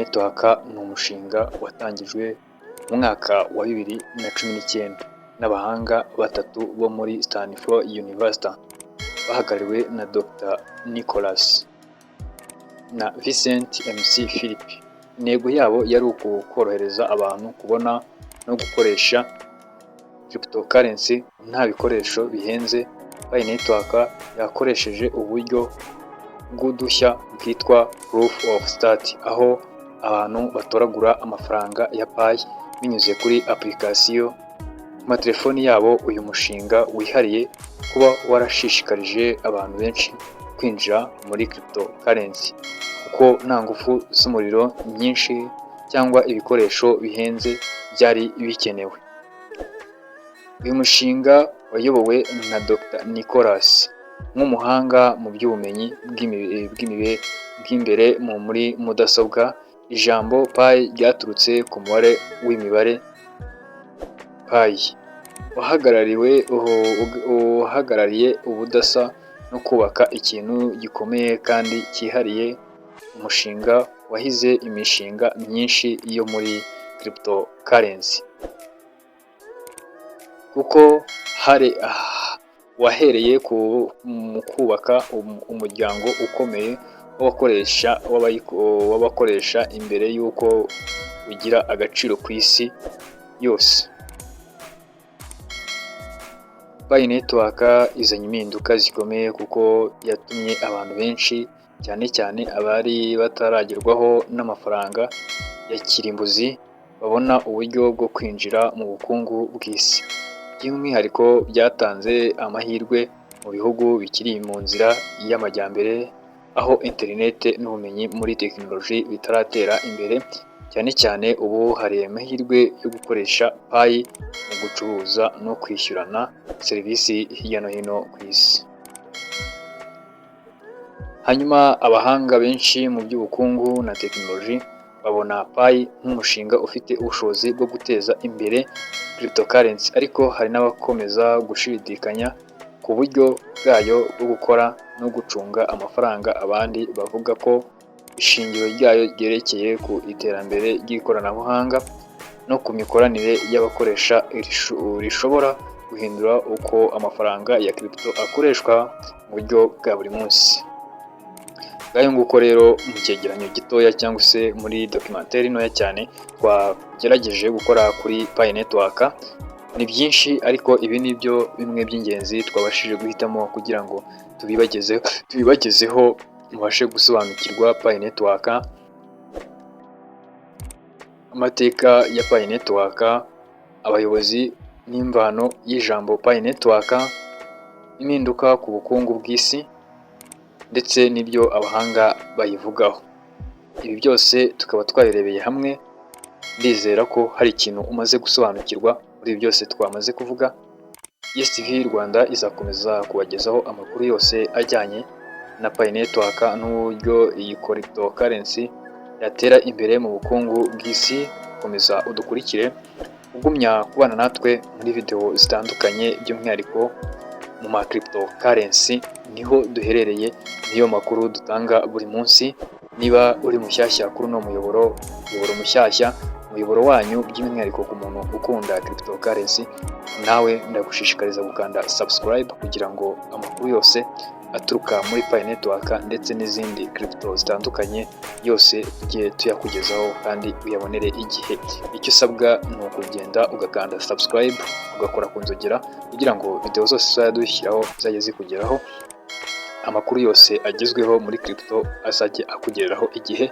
Network ni umushinga watangijwe mu mwaka wa 2019 n'abahanga batatu bo muri Stanford University, bahagarariwe na Dr Nicholas na Vincent McPhillip. Intego yabo yari ukorohereza abantu kubona no gukoresha cryptocurrency nta bikoresho bihenze. Pi Network yakoresheje uburyo bw'udushya bwitwa Proof of Stake, aho abantu batoragura amafaranga ya Pi binyuze kuri application ku matelefoni yabo. Uyu mushinga wihariye kuba warashishikarije abantu benshi kwinjira muri cryptocurrency, kuko nta ngufu z'umuriro nyinshi cyangwa ibikoresho bihenze byari bikenewe. Uyu mushinga wayobowe na Dr Nicholas nk'umuhanga mu by'ubumenyi bw'imbere muri mudasobwa. Ijambo Pi ryaturutse ku mubare w'imibare pi, uhagarariye ubudasa no kubaka ikintu gikomeye kandi cyihariye. Umushinga wahize imishinga myinshi yo muri cryptocurrency kuko hari wahereye mu kubaka umuryango ukomeye w'abakoresha imbere y'uko ugira agaciro ku isi yose. Pi Network izanye impinduka zikomeye kuko yatumye abantu benshi, cyane cyane abari bataragerwaho n'amafaranga ya kirimbuzi, babona uburyo bwo kwinjira mu bukungu bw'isi. By'umwihariko, byatanze amahirwe mu bihugu bikiri mu nzira y'amajyambere, aho interineti n'ubumenyi muri tekinoloji bitaratera imbere cyane cyane. Ubu hari amahirwe yo gukoresha Pi mu gucuruza no kwishyurana serivisi hirya no hino ku isi. Hanyuma abahanga benshi mu by'ubukungu na tekinoloji babona Pi nk'umushinga ufite ubushobozi bwo guteza imbere cryptocurrency, ariko hari n'abakomeza gushidikanya ku buryo bwayo bwo gukora no gucunga amafaranga. Abandi bavuga ko ishingiro ryayo ryerekeye ku iterambere ry'ikoranabuhanga no ku mikoranire y'abakoresha rishobora guhindura uko amafaranga ya crypto akoreshwa mu buryo bwa buri munsi. Ngayo nguko rero, mu cyegeranyo gitoya cyangwa se muri documentaire ntoya cyane twagerageje gukora kuri Pi Network. Ni byinshi, ariko ibi ni byo bimwe by'ingenzi twabashije guhitamo kugira ngo tubibagezeho mubashe gusobanukirwa Pi Network, amateka ya Pi Network, abayobozi n'imvano y'ijambo Pi Network, impinduka ku bukungu bw'isi, ndetse n'ibyo abahanga bayivugaho. Ibi byose tukaba twabirebeye hamwe. Ndizera ko hari ikintu umaze gusobanukirwa muri ibi byose twamaze kuvuga. Yes TV Rwanda izakomeza kubagezaho amakuru yose ajyanye na Pi Network n'uburyo iyi cryptocurrency yatera imbere mu bukungu bw'isi. Komeza udukurikire, ugumya kubana natwe muri video zitandukanye, by'umwihariko mu ma cryptocurrency niho duherereye, niyo makuru dutanga buri munsi. Niba uri mushyashya kuri uno muyoboro mushyashya, umuyoboro wanyu, by'umwihariko ku muntu ukunda cryptocurrency, nawe ndagushishikariza gukanda subscribe kugira ngo amakuru yose aturuka muri Pi Network ndetse n'izindi crypto zitandukanye yose tujye tuyakugezaho kandi uyabonere igihe. Icyo usabwa ni ukugenda ugakanda subscribe, ugakora ku nzogera, kugira ngo video zose tuzajya dushyiraho zajye zikugeraho, amakuru yose agezweho muri crypto azajye akugereraho igihe.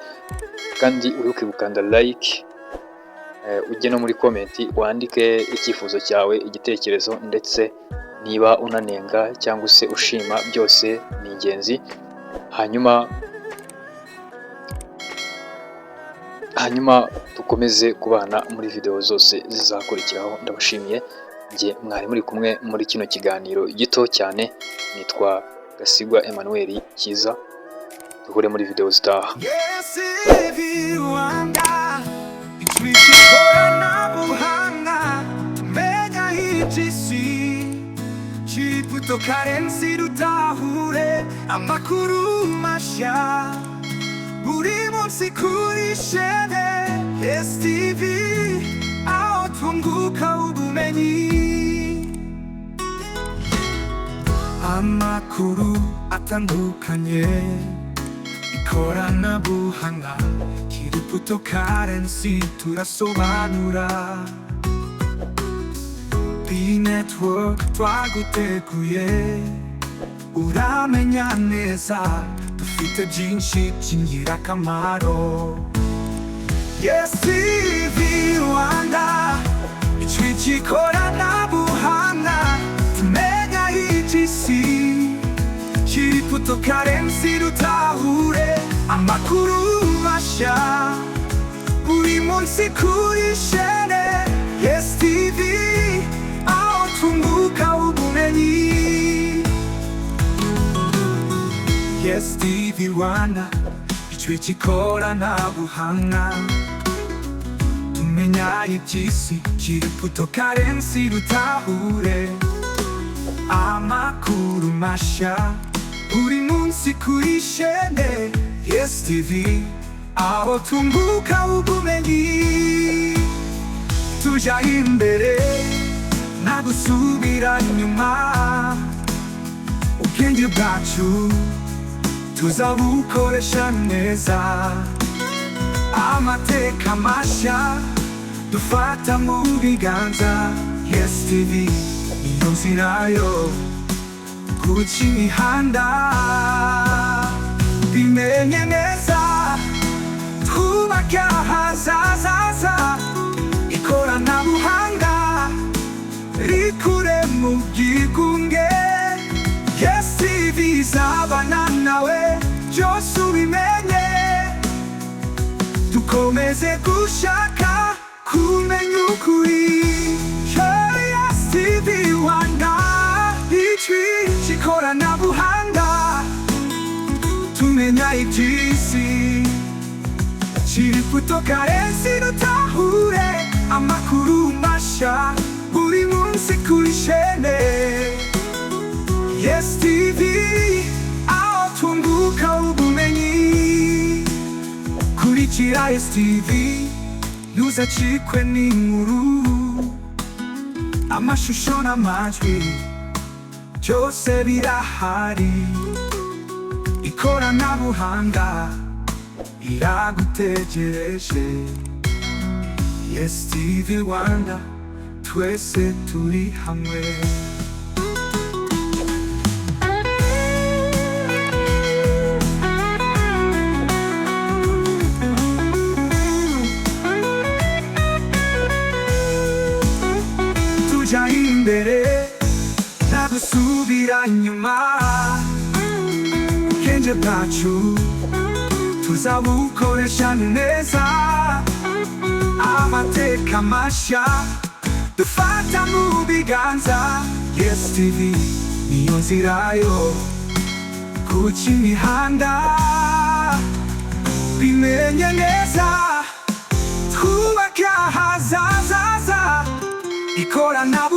Kandi wibuke gukanda like, ujye no muri comment wandike icyifuzo cyawe, igitekerezo, ndetse niba unanenga cyangwa se ushima, byose ni ingenzi. Hanyuma dukomeze kubana muri video zose zizakurikiraho. Ndabashimiye njye mwari muri kumwe muri kino kiganiro gito cyane. Nitwa Gasigwa Emmanuel Cyiza. Duhure muri video zitaha. Yes, Rwanda ijwi ry'ikoranabuhanga, tumenya iby'isi, cryptocurrency, dutahure amakuru mashya buri munsi. Munsi kuri shene STV, aho twunguka ubumenyi. Amakuru atandukanye, ikoranabuhanga, cryptocurrency, turasobanura. Pi Network twaguteguye, uramenya neza, dufite byinshi by'ingirakamaro. Yes TV Rwanda, ijwi ry'ikoranabuhanga, tumenya iby'isi. Cryptocurrency, dutahure amakuru mashya buri munsi kuri shene Yes TV, aho twunguka ubumenyi. Yes TV Rwanda, ijwi ry'ikoranabuhanga, tumenya iby'isi. Cryptocurrency, dutahure amakuru mashya buri munsi kuri shene Yes TV, aho twunguka ubumenyi. Tujya imbere, nta gusubira inyuma. Ubwenge bwacu tuzabukoresha neza. Amateka mashya dufata mu biganza. Yes TV niyo nzira yo guca imihanda. Bimenye neza, twubake ahazaza. Ikoranabuhanga rikure mu bwigunge. Yes TV izabana nawe byose, ubimenye. Dukomeze gushaka kumenya ukuri. Yes TV Rwanda, ijwi ry'ikoranabuhanga, tumenya iby'isi. Cryptocurrency, dutahure amakuru mashya buri munsi kuri shene Yes TV, aho twunguka ubumenyi. Kurikira Yes TV, ntuzacikwe n'inkuru, amashusho n'amajwi, byose birahari. Ikoranabuhanga iragutegereje. Yes TV Rwanda, twese turi hamwe. Tujya imbere, nta gusubira inyuma. Ubwenge bwacu tuzabukoresha neza. Amateka mashya dufata mu biganza. Yes TV niyo nzira yo guca imihanda. Bimenye neza, twubake ahazaza. Ikoranabuhanga.